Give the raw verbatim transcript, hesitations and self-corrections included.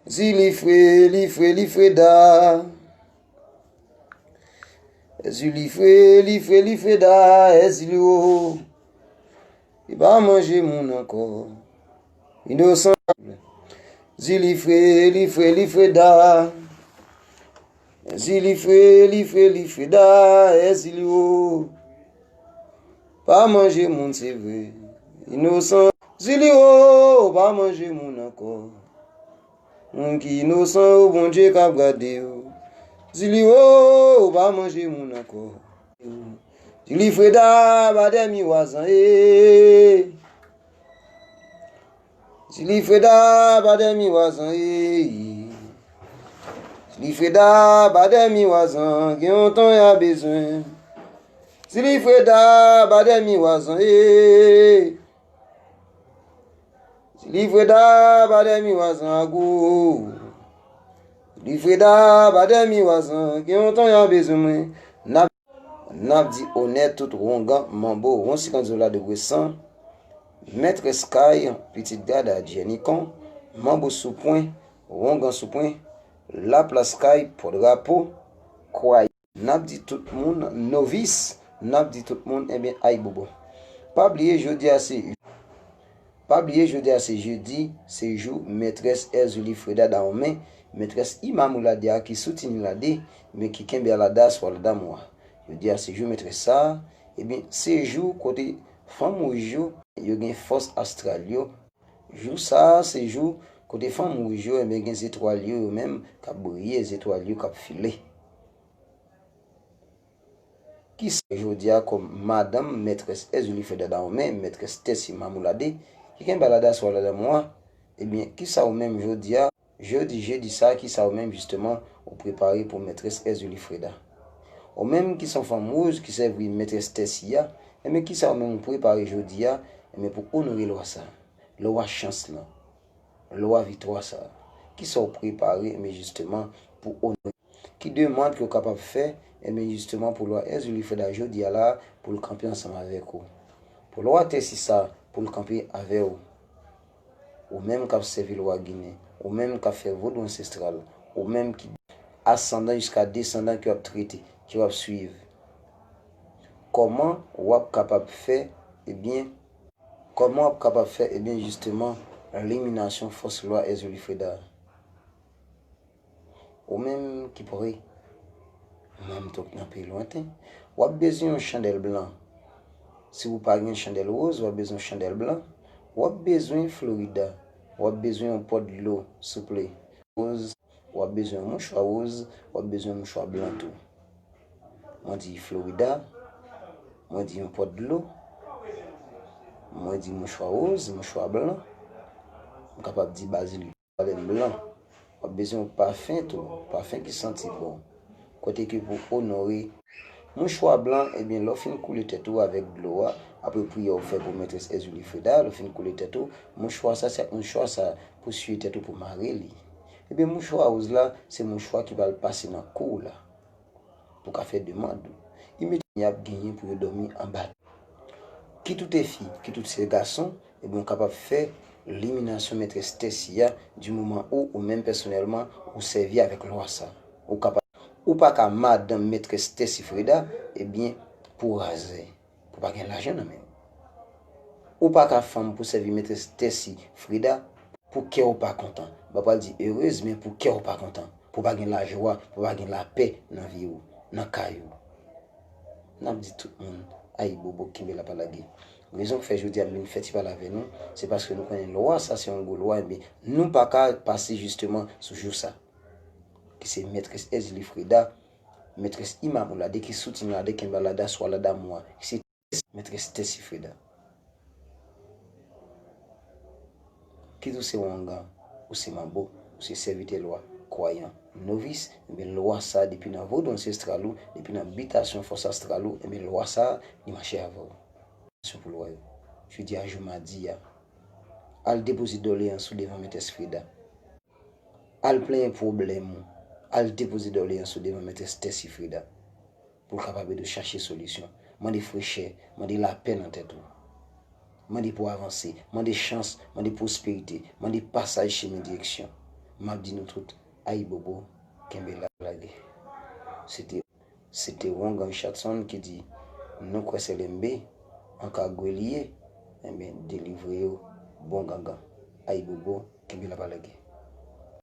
Zilifre, lifre, lifreda. Zilifre, lifre, lifreda, è Zili o. Li pa manje moun ankò. Inosan. Zilifre, lifre, lifreda. Zilifre, lifre, lifreda, è Zili o. Pa manje moun, se vre. Inosan. Zili o, pa manje moun ankò. Moun ki inosan yo, Bondye k ap gade yo. Zili o, pa manje moun ankò. Zilifreda, pa dèmi wazan, e. Zilifreda, pa dèmi wazan, e. Zilifreda, pa dèmi wazan, gen yon tan y a bezwen. Zilifreda, pa dèmi wazan, e. Zilifreda, pa dèmi wazan, ago. Zilifreda, pa dèmi wazan, gen yon tan y a bezwen mwen. N ap N ap di onè tout wongan, manbo, won sikanzola de gwesan, mètrès kay, pitit gada Djènikon, manbo sou pwen, wongan sou pwen, laplas kay, pòdrapo, kwayan. N ap di tout moun, novis, n ap di tout moun, ebyen, ay bobo. Pa bliye, jodi a se Pa bliye, jodi a se jedi, se jou mètrès Èzili Freda Dawonmen, mètrès Imamoulade a ki soutini Lade, men ki kenbe Alada swa Lada mwa. Jodi a se jou mètrès sa a, ebyen, se jou kote fanm wouj yo, yo gen fòs astral yo. Jou sa a, se jou kote fanm wouj yo, ebyen, gen zetwal yo, yo menm, k ap briye, zetwal yo k ap file. Kisa jodi a kòm madanm mètrès Èzili Freda Dawonmen, mètrès Tèsi Mamoulade, ki kenbe Alada swa Lada mwa, ebyen, kisa ou menm jodi a, jodi jedi sa, kisa ou menm jisteman ou prepare pou mètrès Èzili Freda? Ou menm ki se yon fanm wouj ki sèvi mètrès Tèsi a, ebyen, kisa ou menm ou prepare jodi a, ebyen, pou onore lwa sa, lwa chans lan, lwa viktwa sa? Kisa ou prepare, ebyen, jisteman, pou onore? Ki demann ke w kapab fè, ebyen, jisteman, pou lwa Èzili Freda jodi a la, pou l kanpe ansanm avèk ou. Pou lwa Tèsi sa, pou l kanpe avè w. Ou menm k ap sèvi lwa Ginen, ou menm k ap fè vodou ansestral, ou menm ki asandan jiska desandan ke w ap trete, ke w ap swiv. Kòman w ap kapab fè, ebyen, kòman w ap kapab fè, ebyen, jisteman, liminasyon fòs lwa Èzili Freda? Ou menm ki pre, mwen m tou nan peyi lwenten, w ap bezwen yon chandèl blan. Si w pa gen chandèl woz, w ap bezwen yon chandèl blan. W ap bezwen Florida. W ap bezwen yon pòt dlo, souple. Woz, w ap bezwen yon mouchwa woz, w ap bezwen yon mouchwa blan tou. Mwen di Florida, mwen di yon pòt dlo, mwen di mouchwa woz, mouchwa blan, m kapab di bazilik. Valè blan. W ap bezwen yon pafen tou, pafen ki santi bon. Kote ke pou onore. Mouchwa blan, ebyen, lè w fin koule tèt ou avèk dlo a, apre priyè w fè pou mètrès Èzili Freda, lè w fin koule tèt ou, mouchwa sa, se ak mouchwa sa pou siye tèt ou pou mare li. Ebyen, mouchwa woz la, se mouchwa ki pral pase nan kou w la. Pou ka fè demann ou. Imedya y ap genyen pou yo dòmi anba. Kit ou te fi, kit ou te gason, ebyen, ou kapab fè liminasyon mètrès Tèsi a, di moman ou, ou menm pèsonèlman, ou sèvi avèk lwa sa. Ou kapab, ou pa ka madanm mètrès Tèsi Freda, ebyen, pou razè, pou pa gen lajan nan men w. Ou pa ka fanm pou sèvi mètrès Tèsi Freda, pou kè w pa kontan. M pa pral di erez, men pou kè w pa kontan. Pou pa gen lajwa, pou pa gen lapè nan vi w, nan kay ou. N ap di tout moun, ayibobo, kenbe la pa lage. Rezon k fè jodi a m vin fè ti pale avè nou, se paske nou konnen lwa sa se yon gwo lwa, ebyen, nou pa ka pase jisteman sou jou sa. Ki se mètrès Èzili Freda, mètrès Imamoulade ki soutyen Lade kenbe Alada swa Lada mwa, ki se mètrès Tèsi Freda. Kit ou se wongan, ou se manbo, ou se sèvitè lwa, kwayan, novis, ebyen lwa sa depi nan vodou ansestral ou, depi nan bitasyon fòs astral ou, ebyen lwa sa li mache avè w. Sou pou lwa yo. Jodi a jou madi a, al depoze doleyans ou devan mètrès Freda. Al plenyen pwoblèm ou. Al depoze doleyans ou devan mètrès Tèsi Freda. Pou l kapab ede w chache solisyon. Mande frechè, mande lapè nan tèt ou. Mande pou avanse, mande chans, mande pwosperite, mande pasaj chemen direksyon. M ap di nou tout, ayibobo, kenbe la lage. Se te, se te Wongan Richardson ki di, nou kwè se Lembe, an kagwe li ye, enben, delivre yo, bon gangan. Ayibobo, kenbe la pa lage.